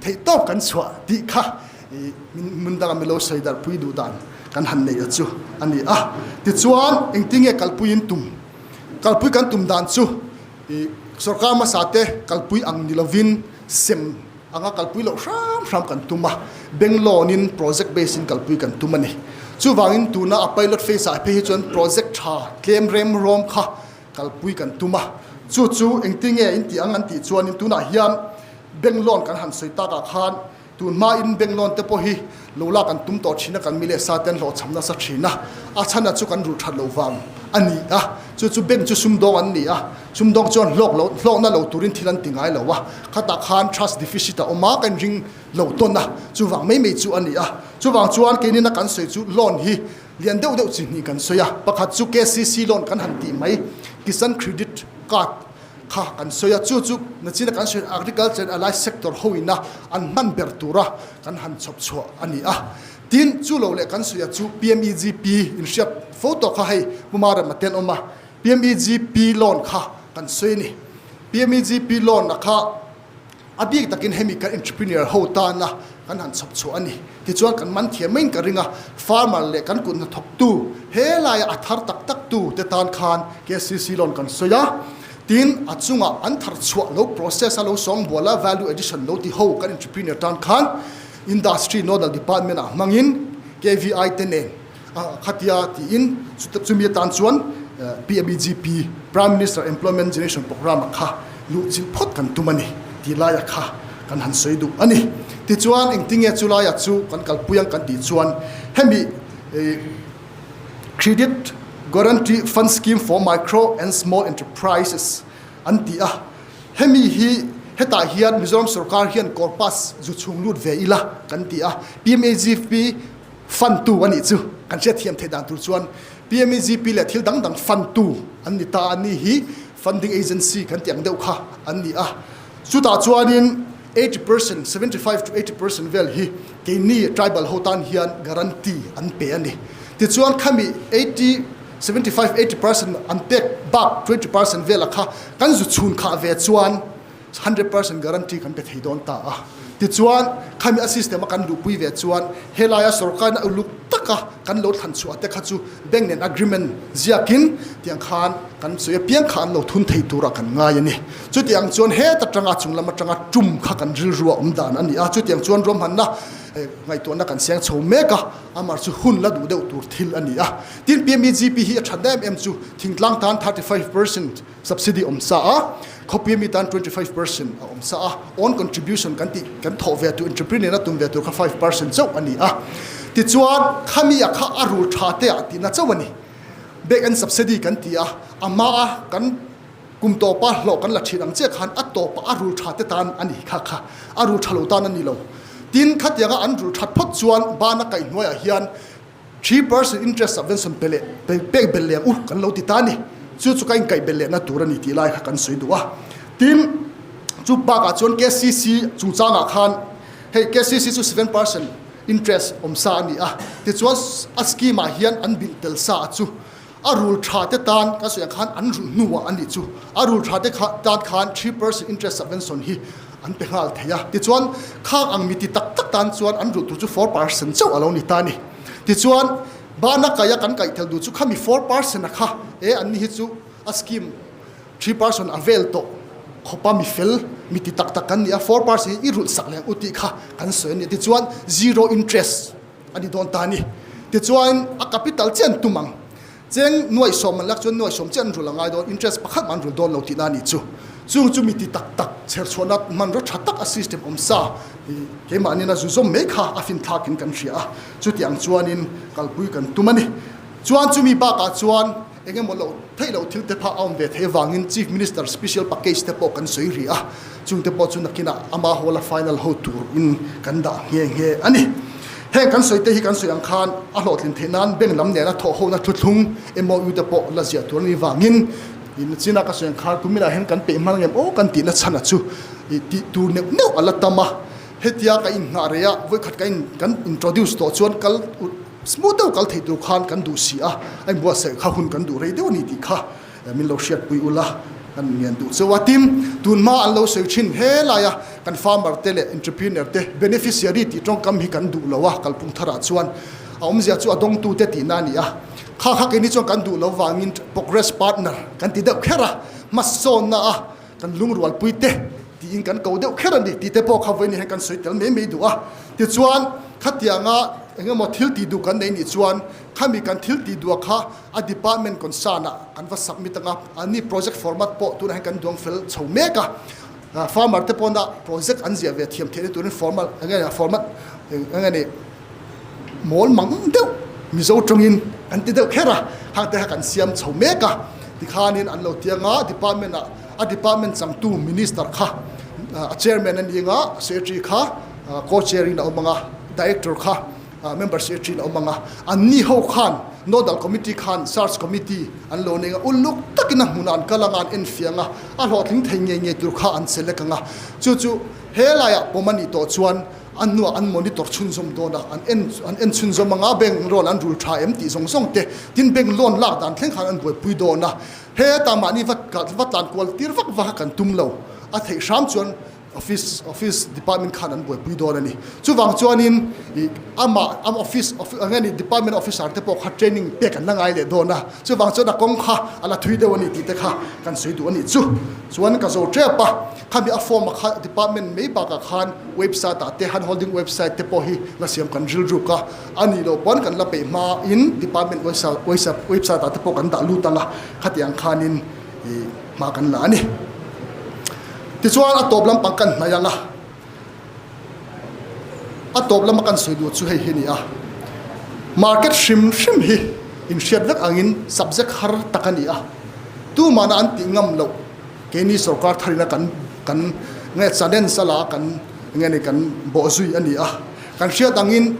theih tawp kan chhuah tih kha i min danga min lo sawi darhpui duh dan kan han nei a chu a ni a. Tichuan engtinge kalpuiin tum, kalpui kan tum dan chu i sorkar hmasa te kalpui ang ni lovin sem anga kalpui loh hram hram kan tum a, bank loan in project base in kalpui kan tum a ni. Chuvangin tuna a pilot phase ah phei hi chuan project tha tlem rem rawm kha kalpui kan tum a, chu chu engtinge in tih ang an tih chuanin tunah hian bank loan kan han sawi takah khan tun hmain bank loan te pawh hi lo lak an tum tawh thin a, kan mi leh sa te an hlawhchham nasa thin a, a chhan a chu kan rulh that loh vang a ni a, chu chu bank chu sumdawng an ni a, sumdawng chuan hlawk lo hlawkna lo turin thil an ti ngai lo a, khatah khan trust deficit a awm a, kan ring lo tawn a, chuvang mai mai chu a ni a, chuvang chuan keinin a kan sawi chu loan hi lian deuh deuh chi hnih kan sawi a, pakhat chu KCC loan kan han tih mai, Kisan Credit Card. Kha kan sawi a, chu chu nachina kan sawi agriculture and allied sector hoina an hman ber tura kan han chhawp chhuah a ni a. Tin, chu lo leh kan sawi a chu PMEGP inhriat fo tawh kha hei Puma Rema te an awm a, PMEGP loan kha kan sawi a ni. PMEGP loan a kha A bik takin hemi kan entrepreneur ho tana kan han chhawp chhuah a ni. Tichuan kan man thiam maiin ka ring a, farmer leh kan kut hnathawktu he laia a thar tak tak tu te tan khan KCC loan kan sawi a, tin a chunga an thar chhuah lo process a lo sawngbual a value addition lo ti ho kan entrepreneur tan khan industry nodal department ah hmangin KVI te nen khatia tiin chumi atan chuan PMEGP, Prime Minister Employment Generation Programme a kha luhchilh phawt kan tum a ni tih laia kha kan han sawi duh a ni. Tichuan engtinge chu laia chu kan kalpui ang kan tih chuan hemi Credit Guarantee Fund Scheme for Micro and Small Enterprises an ti a. Hemi hi hetah hian Mizoram sorkar hian corpus zu chhung lut ve ila kan ti a, PMAGP fund tu a nih chu kan hriatthiam theih dan tur chuan PMAGP leh thil dang dang fund tu an ni ta a ni hi funding agency kan tih ang deuh kha an ni a. Chutah chuanin 80%, 75 to 80% vel hi keini tribal ho tan hian guarantee an pe a ni. Tichuan khami 80, 75, 80% an pek bak 20% vela kha kan zu chhun khah ve chuan 100% guarantee kan pe thei dawn ta a. Tichuan khami a system a kan luhpui ve chuan helaia sorkarna uluk taka kan lo thlan chhuah te kha chu bank nen agreement ziakin tiang khan kan sawi apiang kha an lo thun thei turah kan ngai a ni. Chutiang chuan heta tanga chung lam atanga tum kha kan rilru a awm dan a ni a, chutiang chuan ruahmanna ngaihtuahna kan siang chho mek a, amah chu hun la duh deuh tur thil a ni a. Tin, PMEGP hi a that em em chu thingtlang tan 35% subsidy awm sa a, khawpui mi tan 25% a awm sa a, own contribution kan tih kan thawh ve tur entrepreneur a tum ve tur kha 5% chauh a ni a. Tichuan, khami a kha a rul tha te ah tihna chauh a ni. Back end subsidy kan ti a, a hma a kan Kum tawpa hlawh kan la thin ang chiah khan a tawpa a rul tha te tan a ni kha kha a rul tha lo tan a ni lo. Tin, khatianga an rul that phawt chuan bana kaih hnuaiah hian 3% interest subvention pe leh pek belh leh ang u kan lo ti ta a ni. Chu chu ka inkaih belh lehna tur a ni tih lai kha kan sawi duh a. Tin, chu bakah chuan KCC chungchangah khan hei KCC chu 7% interest awm sa a ni a, tichuan a scheme ah hian an bilh tel sa a chu. A rul tha te tan ka sawi ang khan an rulh hnuah an nih chu. A rul tha te kha tan khan 3% interest subvention hi an pe nghal thei a. Tichuan khang ang mi ti tak tak tan chuan an rulh tur chu 4% chauh a lo ni ta a ni. Tichuan bana kaia kan kaih tel duh chu khami 4% a kha e an ni hi chu a scheme 3% a vel tawh khawpa mi fel mi ti tak tak kan ni a 4% hi i rulh sak leh ang u tih kha kan sawi a ni. Tichuan zero interest a ni dawn ta a ni. Tichuan a capital chiah an tum ang. Cheng nuaih sawm an lak chuan nuaih sawm chiah an rul a ngai dawn, interest pakhat mah an rul dawn lo tihna a nih chu. Chung chu mi ti tak tak chher chhuahna hmanraw tha tak a system awm sa keimahniin a zu zawm mai kha a fin thlakin kan hria a, chutiang chuanin kalpui kan tum a ni. Chuan chumi bakah chuan eng emaw loh theih loh thil te pha a awm ve theih avangin Chief Minister Special Package te pawh kan sawi rih a, chungte pawh chu nakinah ama hawla final ho turin kan dah nghe nghe a ni. Heng kan sawi te hi kan sawi ang khan a hlawhtlin theih nan bank lam nena thawh hona thuthlung MOU te pawh la ziah tur a nih vangin chin a ka sawi ang khan kuminah hian kan peih hman ngem aw kan tihna chhan a chu tih tur neuh neuh a la tam a, hetia ka inngah rei a vawikhat ka in kan introduce tawh chuan kal Smooth deuh kal thei tur khan kan duh si a, a inbuatsaih kha hun kan duh rei deuh a ni tih kha min lo hriatpui ula kan ngen duh cheu a. Tin, tun hma an lo sawi thin he laia kan farmer te leh entrepreneur te beneficiary tih tawngkam hi kan duh lo a, kalphung tharah chuan a awmzia chu a dawngtute tihna a ni a. Kha kha keini chuan kan duh lo vangin progress partner kan ti deuh kher a, hmasawnna a kan lungrualpui te tiin kan ko deuh kher a ni tih te pawh kha vawiin hian kan sawi tel mai mai duh a. Tichuan, khatianga eng emaw thil tih duh kan nei nih chuan khami kan thil tih duh kha a department concern ah kan va submit anga, anni project format pawh tunah hian kan duang fel chho mek a. Farmer te pawna project an ziah ve thiam theihna turin formal eng nge format eng nge ni mawl mang deuh Mizo tawngin kan ti deuh kher a, hang te kha kan siam chho mek a. Tikhanin an lo tiang a, department ah A department changtu minister kha a chairman a ni anga, secretary kha co-chair in a awm anga, director kha member secretary in a awm anga, anni ho khan nodal committee khan search committee an lo nei anga, uluk takin a hmunah an kal anga, an enfiah anga, a hlawhtling thei ngei ngei tur kha an select anga, chu chu he laiah pawm a nih tawh chuan a hnuah an monitor chhunzawm dawn a, an en an en chhunzawm anga bank loan an rul tha em tih zawng zawng te, tin bank loan lak dan thleng khan an buaipui dawn a. Heta mahni va va tlan kual tir vak vak a kan tum lo, a theih hram chuan office office department khan an buaipui dawn a ni. Chuvang chuanin ih amah am office eng nge ni department officer te pawh kha training pek an la ngai leh dawn a, chuvang chuan a kawng kha a la thui deuh a ni tih te kha kan sawi duh a nih chu. Chuan ka zo tep a, khami a form a kha department mai bakah khan website ah te hand holding website te pawh hi la siam kan rilruk a. A nih loh pawn kan la peih hma in department website ah te pawh kan dah lut ang a, khatiang khanin ih hma kan la a ni. Tichuan a tawp lampang kan hnaih ang a, a tawp lama kan sawi duh chu hei hi a ni a, market hrim hrim hi inhriat vek angin subject har tak a ni a, tumahna an tih ngam loh keini sorkar tharina kan. kan nge challenge a la a kan nge ni kan bawhzui a ni a. Kan hriat angin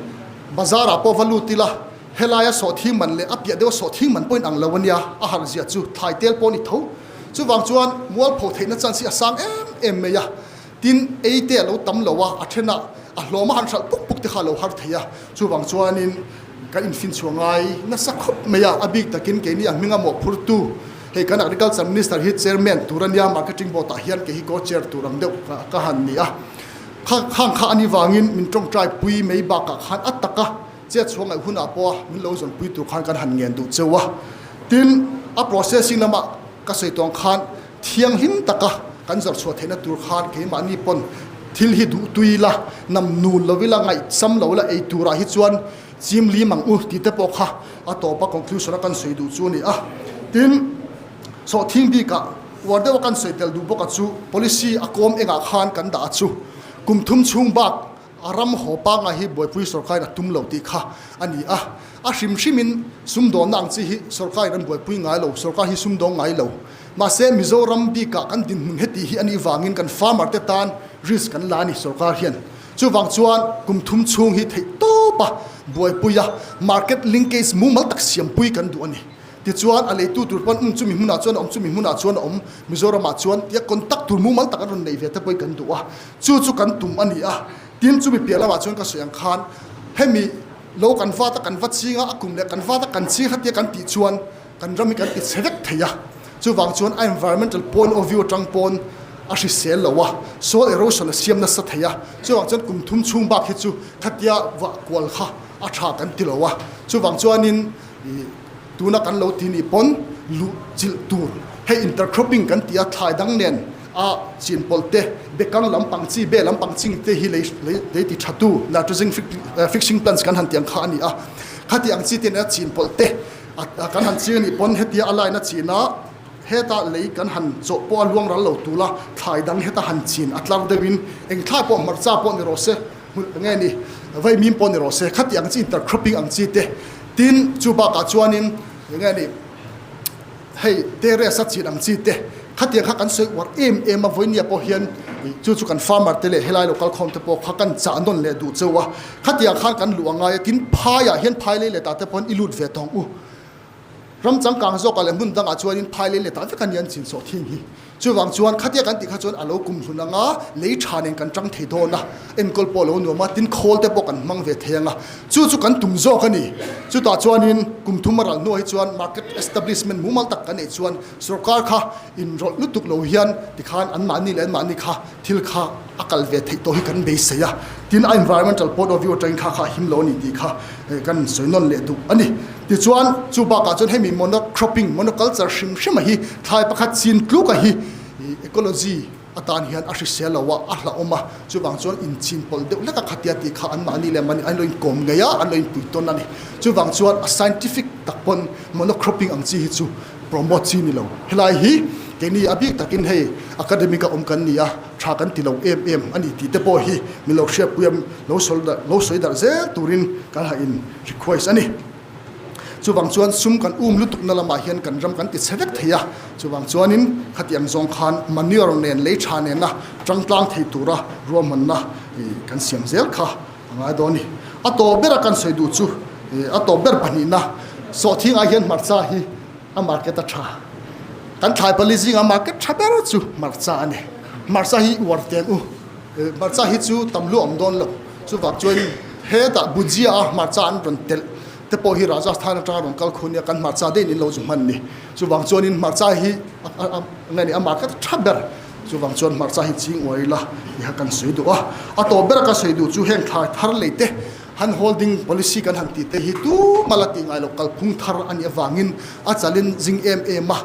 bazar ah pawh va lut ila helaia sawhthing man leh a piah deuha sawhthing man pawhin ang lo a nia, a harh ziah chu thlai tel pawh a ni tho. Chuvang chuan mualpho theihna chance hi a sang em em mai a, tin ei te a lo tam lo a, a thenah a hlawm a han hralh puk puk te kha a lo har thei a, chuvang chuanin kan infinchhuah ngai nasa khawp mai a, a bik takin keini a hminga mawhphurtu hei kan Agriculture Minister hi Chairman tur a nia, Marketing Board ah hian kei hi Co-Chair tur ang deuh ka han ni a, kha khang kha a ni vangin min tawngtai pui mai bakah khan a taka Chet chhuah ngaih hunah pawha min lo zawnpui tur khan kan han ngen duh cheu a. Tin, a processing lama ka sawi tawng khan thianghlim taka kan zawrh chhuah theihna tur khan keimahni pawn thil hi duh tui la, nam nul lo ila, ngaihsam lo ila ei turah hi chuan chim lim ang u tih te pawh kha a tawpa conclusion a kan sawi duh chu a ni a. Tin, sawhthing bikah uar deuha kan sawi tel duh bawk a chu policy a kawm engah khan kan dah a chu kum thum chhung bak A ram haw pangngai hi buaipui sawrkarin a tum lo tih kha a ni a, a hrim hrimin sumdawnna ang chi hi sawrkarin an buaipui ngai lo, sawrkar hi sumdawng ngai lo. Mahse, Mizoram bikah kan dinhmun heti hi a nih vangin kan farmer te tan risk kan la a ni sawrkar hian. Chuvang chuan kum thum chhung hi theih tawpa buaipui a, market linkage mumal tak siampui kan duh a ni. Tichuan, a leitu tur pawn um chumi hmunah chuan a awm, chumi hmunah chuan a awm, Mizoramah chuan tia contact tur mumal tak an rawn neih ve te pawhin kan duh a, chu chu kan tum a ni a. Tin, chumi piah lamah chuan ka sawi ang khan hemi lo kan vat a, kan va ching a, a kum leh kan vat a, kan ching khatia kan tih chuan kan ram hi kan ti chhe vek thei a. Chuvang chuan a environmental point of view atang pawn a hrisel lo a, soil erosion a siam nasa thei a. Chuvang chuan kum thum chhung bak hi chu khatia vah kual kha a tha kan ti lo a. Chuvang chuanin I tuna kan lo ti nih pawn luh chilh tur hei intercropping kan ti a, thlai dang nen a chin pawlh te, bekang lampang chi, be lampang ching te hi lei lei ti tha tu nitrogen fixing plants kan han ti ang kha a ni a, khati ang chi te nen a chin pawlh te a kan han ching a nih pawn hetia a line a chin a heta lei kan han chawh pawh a luang ral lo tul a, thlai dang heta han chin a tlar deuhin eng thlai pawh hmarcha pawh ni rawh se. Hmun nge ni, vaimim pawh ni rawh se, khati ang chi intercropping ang chi te, tin chu bakah chuanin nge ni hei terrace a chin ang chi te, khatiang kha kan sawi uar em em a, vawinia pawh hian chu chu kan farmer te leh helai local khawm te pawh kha kan chah nawn leh duh cheu a, khatiang khan kan luh a ngai a, tin phaiah hian phai lei leh tah te pawhin i lut ve tawng u. Ram changkang zawkah leh hmun dangah chuanin phai lei letah vek a ni an chin sawh thin hi. Chuvang chuan khatia kan tih kha chuan a lo kum hlun anga lei tha nen kan tang thei dawn a, enkawl pawh a lo nuam a, tin khawl te pawh kan hmang ve thei anga chu chu kan tum zawk a ni. Chutah chuanin kum thum a ral hnuah hi chuan market establishment mumal tak kan neih chuan sorkar kha inrawlh lutuk lo hian tikhan anmahni leh anmahni kha thil kha a kal ve theih tawh hi kan beisei a, tin a environmental point of view atangin kha kha a him lo a ni tih kha kan sawi nawn leh duh a ni. Tichuan chu bakah chuan hemi monocropping, monoculture hrim hrim a hi thlai pakhat chin tluk a hi ecology atan hian a hrisel lo a, a hlauhawm a, chuvang chuan inchin pawlh deuh hlek a khatia tih kha anmahni leh mahni an lo inkawm ngei a, an lo inpui tawn a ni. Chuvang chuan a scientific tak pawn monocropping ang chi hi chu Promote chi ni lo. Helai hi keini a bik takin hei academic a awm kan ni a, tha kan ti lo em em a ni tih te pawh hi min lo hriatpui a, lo sawi darh lo sawi darh zel turin kan ha in request a ni. Chuvang chuan sum kan um lutuk na lamah hian kan ram kan ti chhe vek thei a, chuvang chuanin khatiang zawng khan manure nen lei tha nena tangtlang thei tura ruahmanna kan siam zel kha a ngai dawn a ni. A tawp bera kan sawi duh chu a tawp ber pahnihna sawhthingah hian hmarcha hi a market a tha. Kan thlai pali zinga market tha ber chu hmarcha a ni. Hmarcha hi uar teng u. Hmarcha hi chu tam lu awm dawn lo. Chuvang chuan hetah Bhujia a hmarcha an rawn telh te pawh hi Rajasthan atanga rawn kal khu nia kan hmarcha daih in lo zu hman ni. Chuvang chuanin hmarcha hi a market tha ber. Chuvang chuan hmarcha hi ching uai ila tih kha kan sawi duh a. A tawp bera ka sawi duh chu heng thlai thar lei te han holding policy kan han tih te hi tumah la tih ngai loh kalphung thar a nih avangin a chalin zing em em a,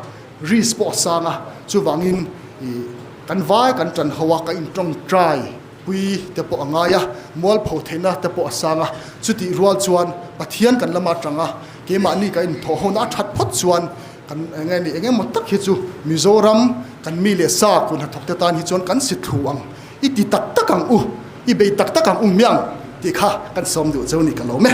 risk pawh a sang a. Chuvangin ih kan vai kan tan ho a, ka intawngtai pui te pawh a ngai a, mualpho theihna te pawh a sang a. Chutih rual chuan Pathian kan lama atanga keimahni kan inthawh hona a that phawt chuan Kan eng nge ni eng emaw tak hi chu Mizoram kan mi leh sa kun hnathawk te tan hi chuan kan si thlu ang, i ti tak tak ang u, i bei tak tak ang u miang tih kha kan sawm duh cheu ni ka lawm e.